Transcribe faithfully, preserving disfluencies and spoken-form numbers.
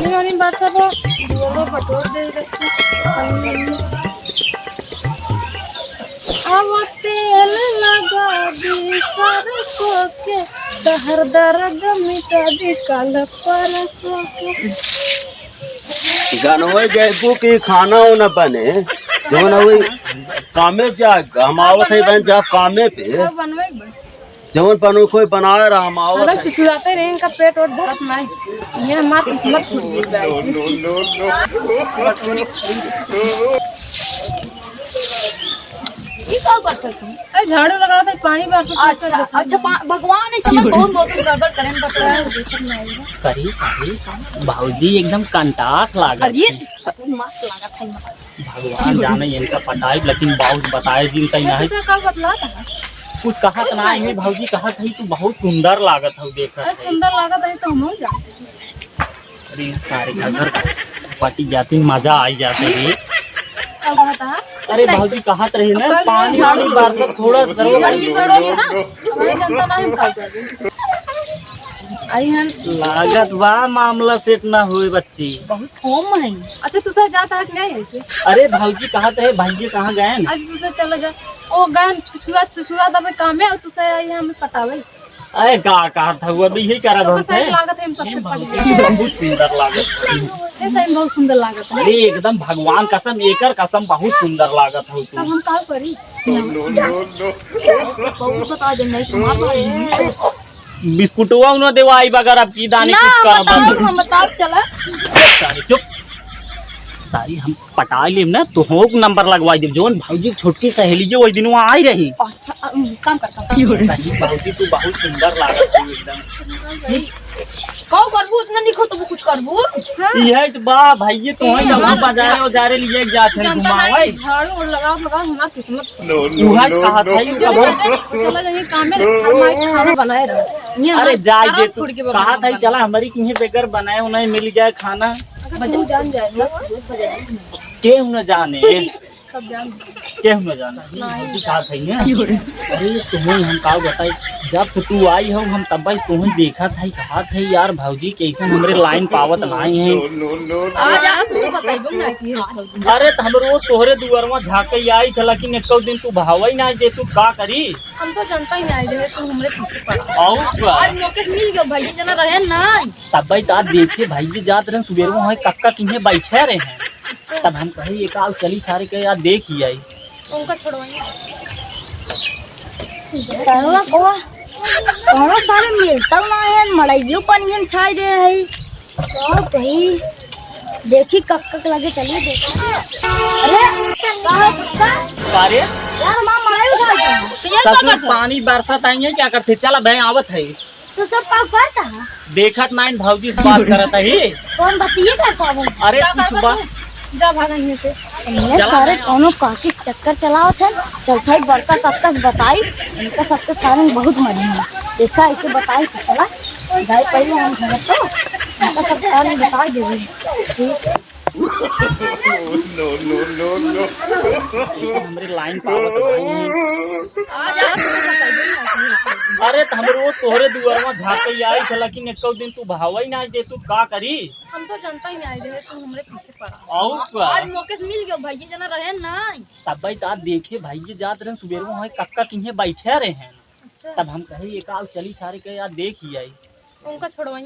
मम्मी बरसा बा, दुआरा बटोर दे रस्ती। अब तेल लगा दी सरसों के, तहर दर्द मिटा दी काल परसों के। गनवे जैबू की खाना हो न बने, जौन वही कामे जा, हम आवत है बहन जा कामे पे। सब बनवे के बा। जौन बनो कोई बनाए रहा, हम आवत एकदम है। सुसुआते रहे, इनका पेट वोट भरत नहीं। ये हमार किस्मत फूट गई बा। ई का करत है तू? ए, झाड़ू लगावत है, पानी बरसत है, अच्छा, देखो। अच्छा, पा-, भगवान, इस समय बहुत मौसम गड़बड़ करे में बता रहा है। करी सारी, भौजी एकदम कंटास लागत अरे, है। मस्त लागत है। भगवान जाने इनका पटाई, लेकिन बाउस बताए जिन तई नहीं। तुझे का बतलात है? कुछ कहा कुछ नहीं। नहीं, भौजी कहा था, "तू बहुत सुंदर लागत हो, देखत अरे, है।" सुंदर लागत है तो हम हो जाते। अरे, सारे का घर पटी जाती, मजा आई जाते रे। का कहत है? अरे, भौजी कहत रही ना, अब का पानी, बोली? पानी बरसत थोड़ा सा। ये झड़ी, ये झड़ी ना, हमारे जनता ना हम का कर रहे। आई हम। लागत बा मामला सेट ना होए बच्ची। बहुत फॉर्म है। अच्छा, तू सर जाता है कि नहीं ऐसे? अरे भौजी कहत रहे, भैया कहाँ गए? आज तू सर चला जा। ओ गए छुछुआ, छुछुआ दबे कामे और तू सर आई हमें पटावे। अरे का कहत हऊ, अभी यही करब तो हम कैसा से। लागत है हम सबसे ये पहले। भौजी बहुत सुंदर लागत है। ये सही में बहुत सुंदर लागत है। अरे एकदम भगवान कसम, एकर कसम बहुत सुंदर लागत हऊ तू। तब हम का करी? बहुत बता दे, नहीं तुम्हारा भाई है। बिस्कुटवा उन्हें देवाई बगैर अब की दानी ना, कुछ हम करब। बताओ, हम बताओ, चला। सारी चुप। सारी हम पटा लेब ना, तो हो नंबर लगवाई देब। जौन भौजी की छोटकी सहेली जो वही दिन वहाँ आई रही। अच्छा, अम, काम कर, काम कर। सही भौजी, तू बहुत सुंदर लागत है एकदम। कहो करबू, इतना निको तो कुछ करबू। हाँ। यह तो बा भैया, तो वही ए, हम बाजारे उजारे लिए जात है जनता घुमावे। नहीं, झाड़ू और लगाओ, लगाओ, हमार किस्मत। उहे कहत है, चला जाइए काम में, हमारे खाना बनाए रहो। ये अरे हमारे जाए दे तू, फूट के बना कहत है, बना। चला हमारी कहीं बेगर बनाए उन्हें मिल जाए खाना। अगर तू जान जाए तो। केहू न जाने। सब जान। केहू न जाने। नहीं। भौजी कहत है ना। अरे तुम्हें हम का बताई, जब से तू आई हो हम तब से तुम्हें देखत है, कहत है यार भौजी कैसन हमरे लाइन पावत नहीं है। आ जा, तू तो बताइबो ना कि है भौजी। अरे त हम रोज तोहरे दुआरवा झाँके आई थे, लेकिन एको दिन तू भावई ना दे, तू का करी? हम तो जनता ही नहीं रहे, तू हमरे पीछे पड़ा। और का? आज मौके से मिल गयो भाई, जना रहे ना। तब भाई ता देखे भाई जी जात रहे सुबेरवा, वहाँ कक्का किन्हे बैठे रहे हैं। अच्छा। तब हम कहे, "ये का चली सारे के यार देख ही आई।" उनका छोड़वाइए। सरवा को कोनो सारे मिलता ना है, मड़ैयो पनियन छाई दे है। का कही? देखी कक्का के लगे चलिए देखी। अरे, का है कुत्ता? का रे? यार, हमार मड़ई उठा दे। तो ये का ससुर करत हो? पानी बरसात आई है, क्या करते? चला बहन आवत है। तू सब का करता है? देखत नाइन भौजी से बात करत ही। कौन बतिये करता है? अरे का कुछ करता बात तू? जा भागा यहाँ से। ये चला सारे ना। कौनो काकी से चक्कर चलावत है। चल भाई बड़का कक्का से बताई, इनका सबके सारे में बहुत मजा है। देखा ऐसे बताई तो चला। जाए पहले हम घर तो इनका सब सारे में बताई देबे। ठीक। No, no, no, no। हमरे लाइन पावत भाई। अरे त हम रोज तोहरे दुआरवा झाँके आई थे, लेकिन एको दिन तू भावई ना दे, तू का करी? हम तो जनता ही नहीं रहे, तू हमरे पीछे पड़ा। और का? आज मौके से मिल गयो भाई, ये जना रहे ना। तब भाई ता देखे भाई ये जात रहे सुबेरवा, वहाँ कक्का किन्हे बैठे रहे हैं। अच्छा। तब हम कहे, "ये का चली सारे के यार देख ही आई।" उनका छोड़वाइए